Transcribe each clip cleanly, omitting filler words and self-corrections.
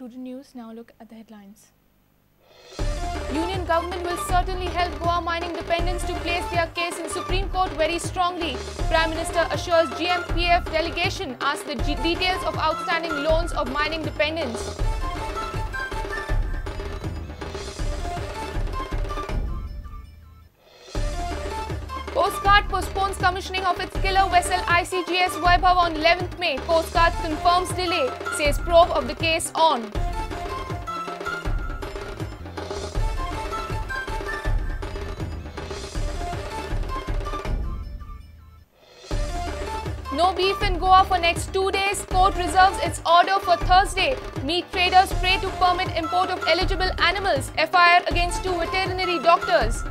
Prudent News. Now look at the headlines. Union government will certainly help Goa mining dependents to place their case in Supreme Court very strongly. Prime Minister assures GMPF delegation asks the details of outstanding loans of mining dependents. Coast Guard postpones commissioning of its killer vessel ICGS Vaibhav on 11th May. Coast Guard confirms delay, says probe of the case on. No beef in Goa for next 2 days. Court reserves its order for Thursday. Meat traders pray to permit import of eligible animals. FIR against 2 veterinary doctors.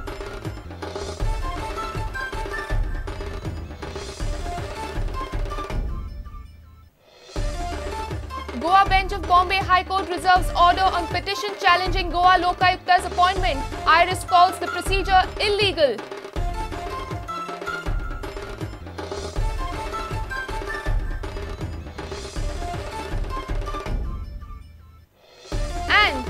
Goa bench of Bombay High Court reserves order on petition challenging Goa Lokayukta's appointment. IRIS calls the procedure illegal. And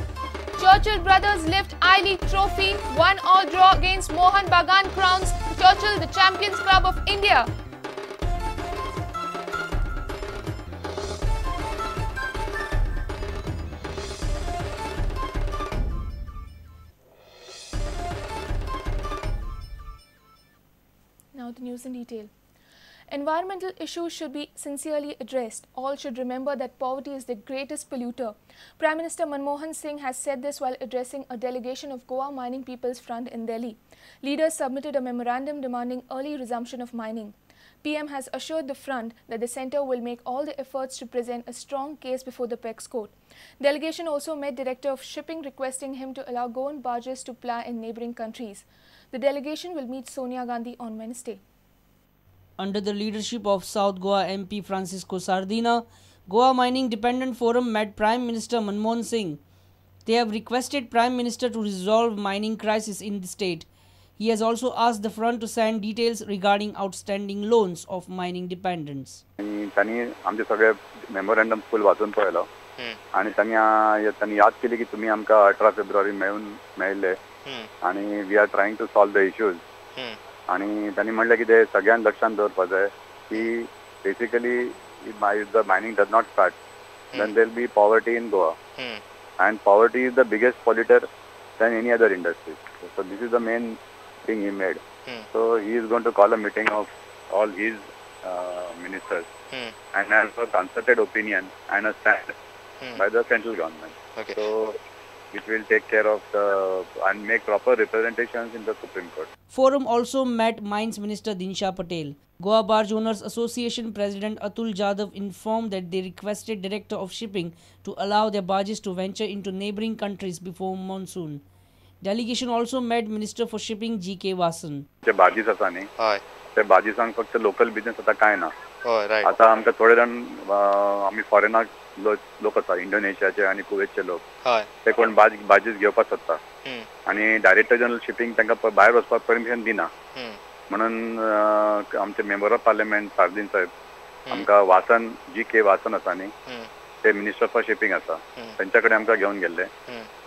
Churchill Brothers lift I-League trophy. 1-all draw against Mohan Bagan crowns Churchill the Champions Club of India. Now the news in detail. Environmental issues should be sincerely addressed. All should remember that poverty is the greatest polluter. Prime Minister Manmohan Singh has said this while addressing a delegation of Goa Mining People's Front in Delhi. Leaders submitted a memorandum demanding early resumption of mining. PM has assured the front that the centre will make all the efforts to present a strong case before the Apex Court. Delegation also met Director of Shipping requesting him to allow Goan barges to ply in neighbouring countries. The delegation will meet Sonia Gandhi on Wednesday. Under the leadership of South Goa MP Francisco Sardinha, Goa Mining Dependent Forum met Prime Minister Manmohan Singh. They have requested Prime Minister to resolve mining crisis in the state. He has also asked the front to send details regarding outstanding loans of mining dependents. त्यांनी आमचे सगळे memorandum फुल वाचून पळयलो आनी तांणी याद केली की तुमी आमकां 18 फेब्रुवारी मेळिल्ले आनी we are trying to solve the issues. आनी तांणी म्हणलें की ते सगळ्यांक लक्षांत दवरपाक जाय की basically if the mining does not start then there will be poverty in Goa and poverty is the biggest polluter than any other industry. So this is the main thing he made. So he is going to call a meeting of all his ministers and have a concerted opinion and a stand by the central government. Okay. So which will take care of the and make proper representations in the Supreme Court. Forum also met Mines Minister Dinsha Patel. Goa Barge Owners Association President Atul Jadhav informed that they requested Director of Shipping to allow their barges to venture into neighbouring countries before monsoon. Delegation also met Minister for Shipping G.K. Vasan. जे बार्जीस आसा न्ही ते बार्जीसांक फक्त local business आतां कांय ना. आतां आमकां थोडे जाण आमी फॉरेनाक लोक आसा, इंडोनेशियाचे आनी कुवेतचे लोक, ते कोण बार्जीस घेवपाक सोदता आनी डायरेक्टर जनरल शिपींग तांकां भायर वचपाक परमिशन दिना. म्हणून आमचे मेंबर ऑफ पार्लमेंट सार्दीन साहेब आमकां वासन जी.के. वासन आसा न्ही ते मिनिस्टर फॉर शिपींग आसा तेंच्या कडेन आमकां घेवन गेल्ले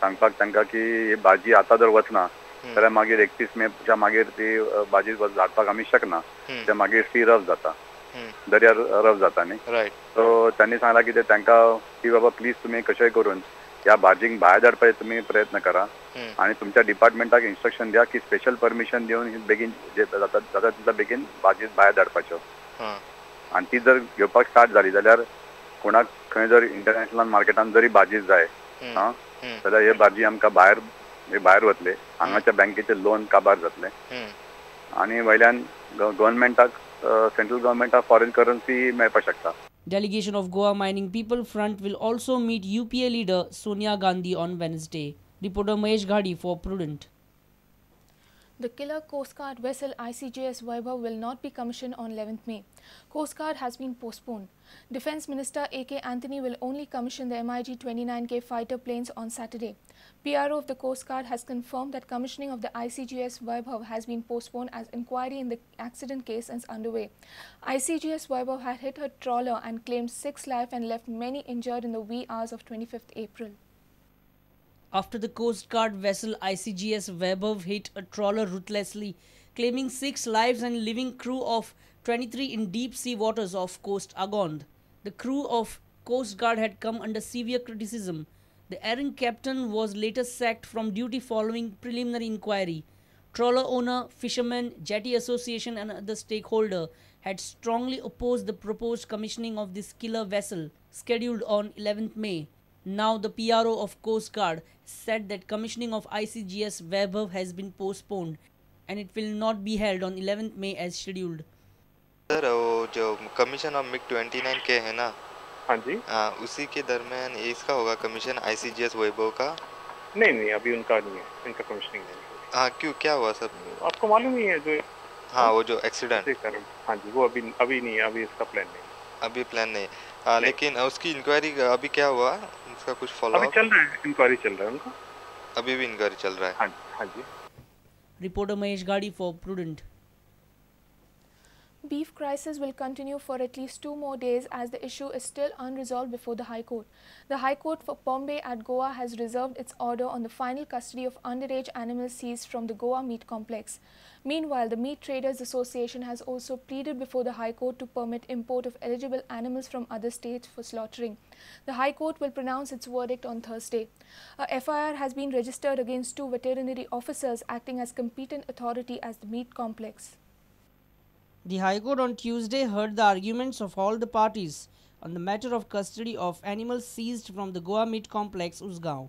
सांगपाक तांकां की ही भाजी आतां जर वचना जाल्यार मागीर 31 मेच्या मागीर ती भाजी धाडपाक आमी शकना, ते मागीर सी रफ जाता, दर्यार रफ जाता न्ही. सो तांणी सांगलां की ते तांकां की बाबा प्लीज तुमी कशेंय करून ह्या भाजींक भायर धाडपाचे तुमी प्रयत्न करा आनी तुमच्या डिपार्टमेंटाक इन्स्ट्रक्शन दिया की स्पेशल परमिशन दिवन बेगीन जाता जाता तितल्या बेगीन भाजी भायर धाडपाच्यो. आनी ती जर घेवपाक स्टार्ट जाली जाल्यार कोणाक खंय जर इंटरनॅशनल मार्केटान जरी भाजी जाय आं जाल्यार हे भाजी आमकां भायर वतले, हांगाच्या बँकेचे लोन काबार जातले आनी वयल्यान गव्हर्मेंटाक सेंट्रल गव्हर्मेंटाक फॉरेन करन्सी मेळपाक शकता. Delegation of Goa Mining People Front will also meet UPA leader Sonia Gandhi on Wednesday. Reporter Mahesh Ghadi for Prudent. The killer Coast Guard vessel ICGS Vaibhav will not be commissioned on 11th May. Coast Guard has been postponed. Defence Minister A.K. Anthony will only commission the MiG-29K fighter planes on Saturday. PRO of the Coast Guard has confirmed that commissioning of the ICGS Vaibhav has been postponed as inquiry in the accident case is underway. ICGS Vaibhav had hit a trawler and claimed 6 lives and left many injured in the wee hours of 25th April. After the Coast Guard vessel ICGS Vaibhav hit a trawler ruthlessly, claiming 6 lives and leaving crew of 23 in deep sea waters off Coast Agonda. The crew of Coast Guard had come under severe criticism. The errant captain was later sacked from duty following preliminary inquiry. Trawler owner, fishermen, jetty association and other stakeholder had strongly opposed the proposed commissioning of this killer vessel scheduled on 11th May. Now the PRO of Coast Guard said that commissioning of ICGS Vaibhav has been postponed and it will not be held on 11th May as scheduled. Sir, वो जो commission of MiG 29 K है ना, हाँ जी, उसी K दरमियान इसका होगा commission ICGS वैभव का। नहीं नहीं, अभी उनका नहीं है, इनका कमीशनिंग नहीं है। हाँ, क्यों, क्या हुआ सर? आपको मालूम ही है जो, हाँ वो जो एक्सीडेंट, हाँ जी, वो अभी अभी नहीं है, अभी इसका प्लान नहीं, अभी प्लान नहीं। लेकिन उसकी इंक्वायरी अभी क्या हुआ, उसका कुछ फॉलो अभी चल रहा है, इंक्वायरी चल रहा है उनका, अभी भी इंक्वायरी चल रहा है। हाँ जी, हाँ जी। Reporter Mahesh Gadi for Prudent. Beef crisis will continue for at least 2 more days as the issue is still unresolved before the High Court. The High Court for Bombay at Goa has reserved its order on the final custody of underage animals seized from the Goa Meat Complex. Meanwhile, the Meat Traders Association has also pleaded before the High Court to permit import of eligible animals from other states for slaughtering. The High Court will pronounce its verdict on Thursday. A FIR has been registered against 2 veterinary officers acting as competent authority at the meat complex. The High Court on Tuesday heard the arguments of all the parties on the matter of custody of animals seized from the Goa Meat Complex, Usgaon.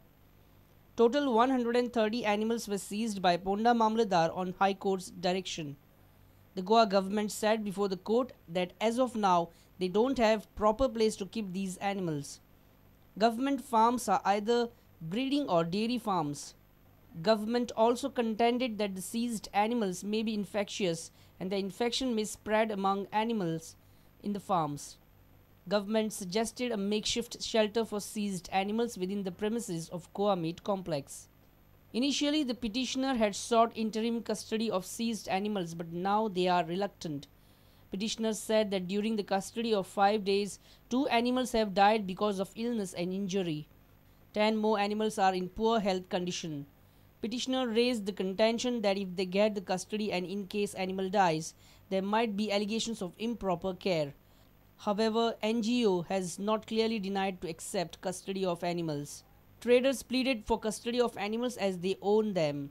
Total 130 animals were seized by Ponda Mamledar on High Court's direction. The Goa government said before the court that as of now, they don't have proper place to keep these animals. Government farms are either breeding or dairy farms. Government also contended that the seized animals may be infectious and the infection may spread among animals in the farms. Government suggested a makeshift shelter for seized animals within the premises of Goa Meat Complex. Initially, the petitioner had sought interim custody of seized animals, but now they are reluctant. Petitioner said that during the custody of 5 days, 2 animals have died because of illness and injury. 10 more animals are in poor health condition. Petitioner raised the contention that if they get the custody and in case animal dies, there might be allegations of improper care. However, NGO has not clearly denied to accept custody of animals. Traders pleaded for custody of animals as they own them.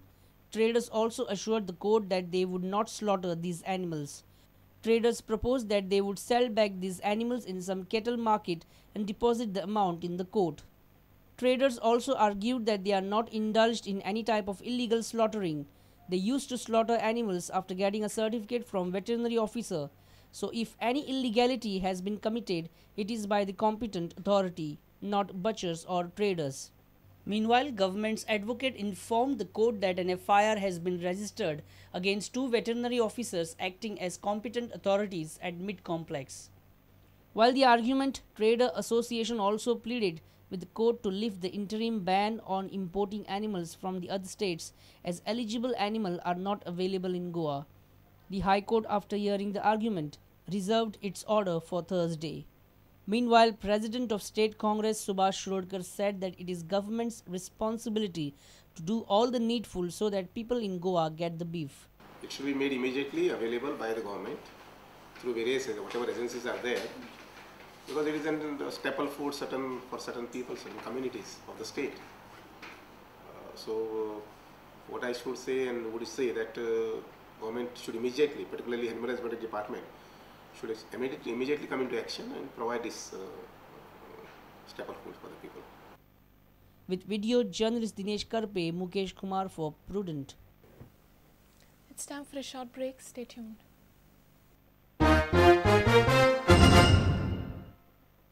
Traders also assured the court that they would not slaughter these animals. Traders proposed that they would sell back these animals in some cattle market and deposit the amount in the court. Traders also argued that they are not indulged in any type of illegal slaughtering. They used to slaughter animals after getting a certificate from veterinary officer. So if any illegality has been committed, it is by the competent authority, not butchers or traders. Meanwhile, government's advocate informed the court that an FIR has been registered against 2 veterinary officers acting as competent authorities at Meat Complex. While the argument, Trader Association also pleaded with the court to lift the interim ban on importing animals from the other states as eligible animals are not available in Goa. The High Court, after hearing the argument, reserved its order for Thursday. Meanwhile, President of State Congress Subhash Shirodkar said that it is government's responsibility to do all the needful so that people in Goa get the beef. It should be made immediately available by the government through various whatever agencies are there, because it is a staple food for certain people, certain communities of the state. So what I should say and would say that government should immediately, particularly Animal Husbandry Department, should immediately come into action and provide this staple food for the people. With video journalist Dinesh Karpe, Mukesh Kumar for Prudent. It's time for a short break. Stay tuned.